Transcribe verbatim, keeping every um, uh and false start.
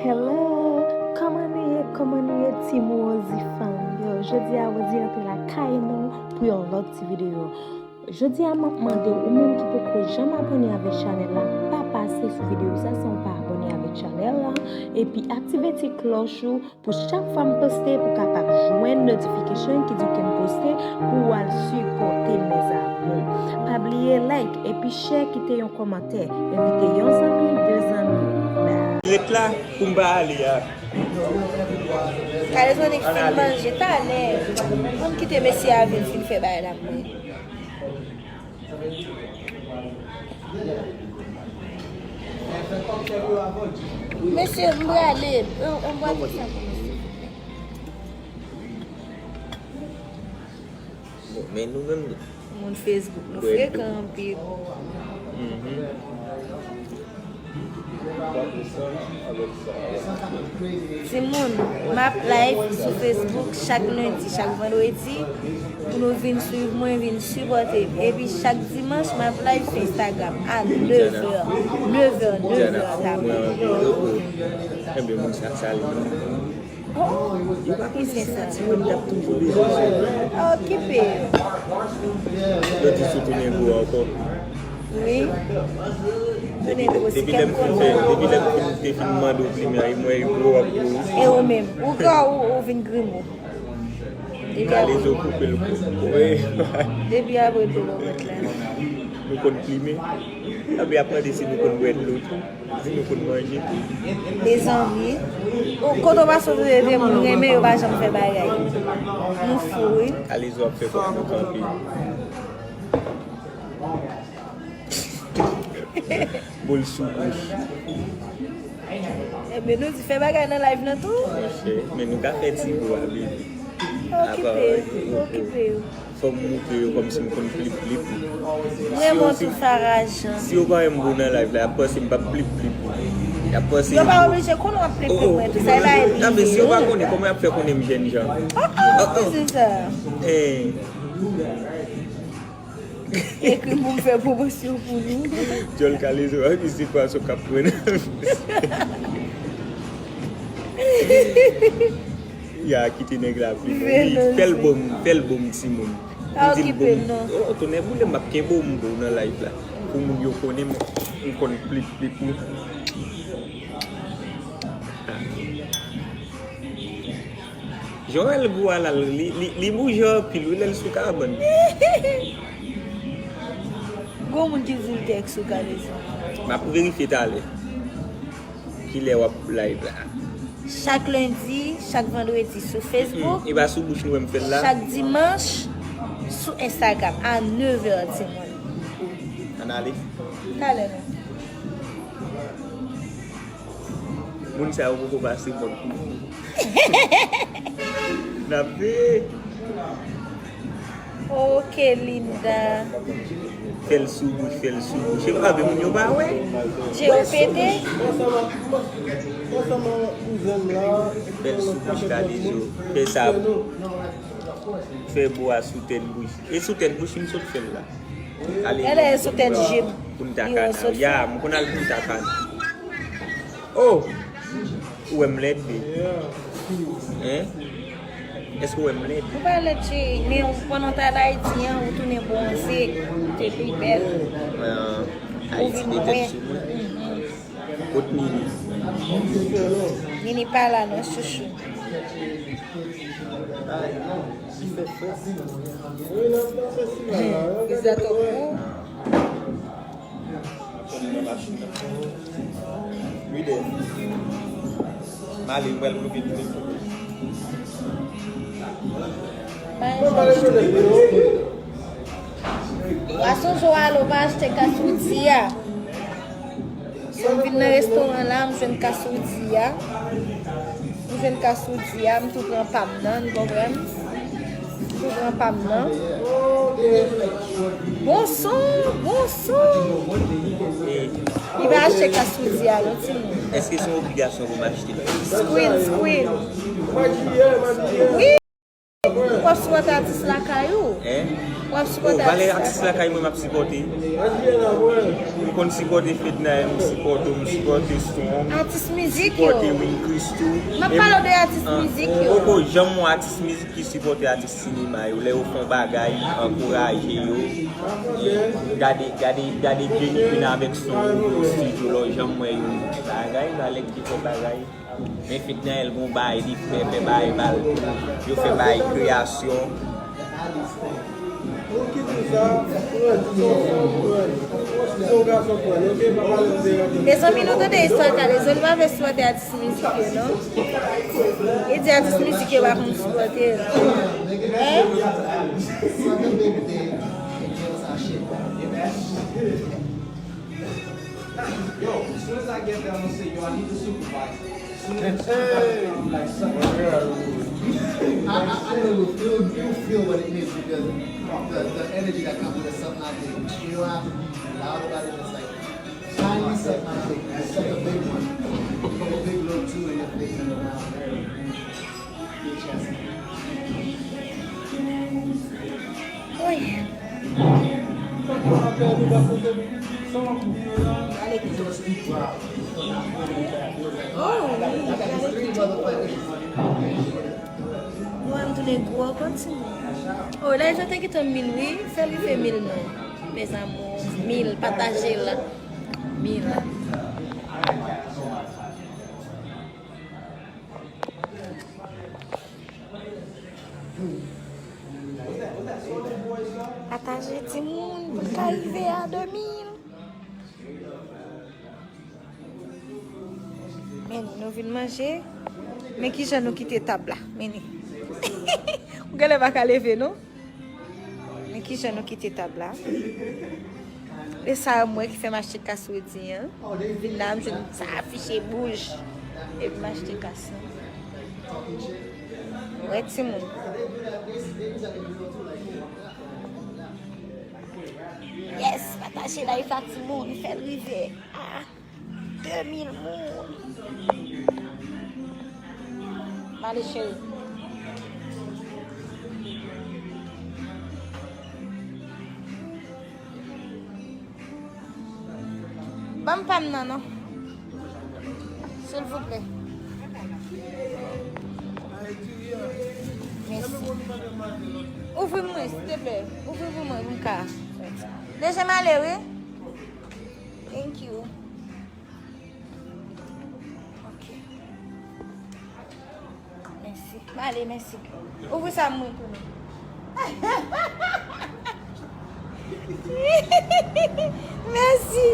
Hello, kòman nou ye? Kòman nou ye, Team Rosie fanm? Yo, jodi a Rosie antre lakay nou pou yon lòt ti videyo. Jodi a m ap mande ou menm ki poko janm abòne avèk chanèl la, pa pase sou videyo sa san w pa abòne avèk chanèl la, epi aktive ti klòch ou pou chak fwa m poste pou kapab jwenn notification ki di w ke m poste pou w al sipòte m, mes amours. Pa bliye like epi share, kite yon kòmantè, envite yon zanmi, de zanmi. Bye. Ret la pou m pa ale a. Kalezo nik fin manje talè. Ann kite mesye a vin fin fè bagay la pou mwen. Mesye, m prale. Yon, yon bwat sa pou mwen, silvouplè. Bon, men nou menm, moun Facebook, nou frekan anpil. Mhm. Timoun, m ap live sou Facebook chak lendi, chak vandredi, pou nou vin swiv mwen, vin sipòte m. Epi chak dimanch, m ap live sou Instagram a nèf è, nèf è, nèf è. Enben, moun sa, sa li. Oh, yo pa konnen si se ti moun k ap toujou bezwen jwe. Okipe. Yo di sou tounen gwo ankò. Wi. Tounen gwo, si kèk konnen. Depi lè m fin fè, depi lè m fin, te fin mande w plimen, e mwen, e gwo w ap gwo wi. E ou menm, ou gwo, ou, ou vin grimo. Depi apre. Kalezo koupe l kou. Wi. Depi apre dlo w mèt la. Nou konn plimen. Apre y ap mande si nou konn bwè dlo tou. Si nou konn manje tou. Mezanmi, o, kote w pase w te moun renmen, yo pa janm fè bagay. Nou fou, wi. Kalezo ap fè kòk nou kanpe. Bòl sou bouch. Enben, nou di fè bagay nan live nan tou. Monchè, men nou ka fè ti bo a, bebe. Okipe yo, okipe yo. Fò m montre yo kòmsi m konn plip plip. Mwen montre w Sarajan. Si yo pa wè m bo nan live la, y ap panse m p ap plip plip. Y ap panse yo pa oblije konnen w ap plip plip mwen tou. Sa e pa epi. Nan men si yo pa konnen, kòman y ap fè konnen m jèn jan? Oh, oh, ki di sa? Eh. Ekri m pou m fè pwomosyon pou nou. Djòl Kalezo, a, ki se pwason k ap pran. Ya, kite nèg la plimen. Wi, fè l bon, fè l bon, timoun. Pa okipe l, non. Oh, tonnè boule, m ap kenbe w, m bo nan live la. Pou moun yo konnen m, m konn plip plip ou. Jan w wè l gwo a la, li, li, li bouje anpil wi lè l sou kabann. Gon moun ki di l te sou Kalezo. M ap verifye talè. Kilè w ap live la? Chak lendi, chak vandredi sou Facebook. Hmm, e pa sou bouch nou wè m fè l la? Chak dimanch sou Instagram a nèf è, timoun. Ann ale. Talè, non. Moun sa yo poko pase mòd pou nou. N ap veye. Ok, Linda. Fè l sou bouch, fè l sou bouch. E pa vre, moun yo pa wè. Je yo pete. Fè l sou bouch, Kalezo. Fè sa. Fè bo a sou tèt bouch. E sou tèt bouch, m sot fè l la. Ale. Elè sou tèt je m. Punta Cana. Ya, m konn al Punta Cana. Oh! Ou wè m lèd, baby? Hein? Èske ou wè m lèd? Ou pa lèd, cheri, men ou, pandan w t al Ayiti an, ou tounen bwonze, ou te pi bèl. Ah, Ayiti te tèt sou mwen. Kot Nini? Nini pa la non, chouchou. Li fè frè. Vizitè twò gwo. Wi, dè. M ale, m pral bloke telefòn. Pwason Joalo pa achte kasoudi a. So, m vin nan restoran la, m jwenn kasoudi a. M jwenn kasoudi a, m tou pran pa m nan, n konprann? M tou pran pa m nan. Bon son, bon son. Li pa achte kasoudi a, non, timoun. Èske se yon obligasyon pou m achte l? Screen, screen. Wi. W ap sipòte atis lakay ou. Hein? W ap sipòte atis la? Valè atis lakay mwen m ap sipòte. M konn sipòte Fednaelle, m sipòte w, m sipòte Strong, m sipòte Win Christoo. M ap pale w de atis mizik yo. Poko janm wè atis mizik ki sipòte atis sinema yo. Lè yo fè yon bagay, ankouraje yo. Gade, gade, gade Jenny Queen avèk Strong yo, Steve yo, lò janm wè yo. Bagay, valè ki fè bagay. Men Fednaelle gon bagay li fè, fè bagay pa l tou. Yo fè bagay kreyasyon. Mezanmi, nou tande istwa Kalezo, nou pa vle sipòte atis mizik yo, non. E di atis mizik yo pa konn sipòte l. Hein? Yo, as soon as I get there, I'm gonna say, yo, I need the supervisor. As soon as the supervisor, I'm like, suck it. I, I, I know you'll feel, you'll feel what it means because the, the energy that comes with something like this, you don't have to be loud about it, just like, kindly suck my dick, suck a big one, put a big little two in your face and around there. Bitch ass. Wi. Oh, wi. Gade ki. Mwen m tounen gwo ankò timoun. Oh, la, yo te kite mil, wi. Fè li fè mil non. Mes amours, mil, pataje la. Mil. Pataje timoun pou n ka rive a de mil. Men nou vin manje. Men kijan nou kite tab la. Men ou genlè pa ka leve non. Men kijan nou kite tab la? E sa m wè ki fè m achte kas Rudy an. Vin la, m jwenn sa afiche bouj. Epi m achte kas lan. Wè timoun. Yes, pataje la, e fè timoun, fè l rive. Ah. De mil moun. M ale, cheri. Ban m pa m nan, non. Silvouplè. Mèsi. Ouvri mwen, silvouplè. Ouvri pou mwen, pou m ka. Deje m ale, wi. Thank you. Ok. Mèsi. M ale, mèsi. Ouvri sa mwen tou non. Mèsi.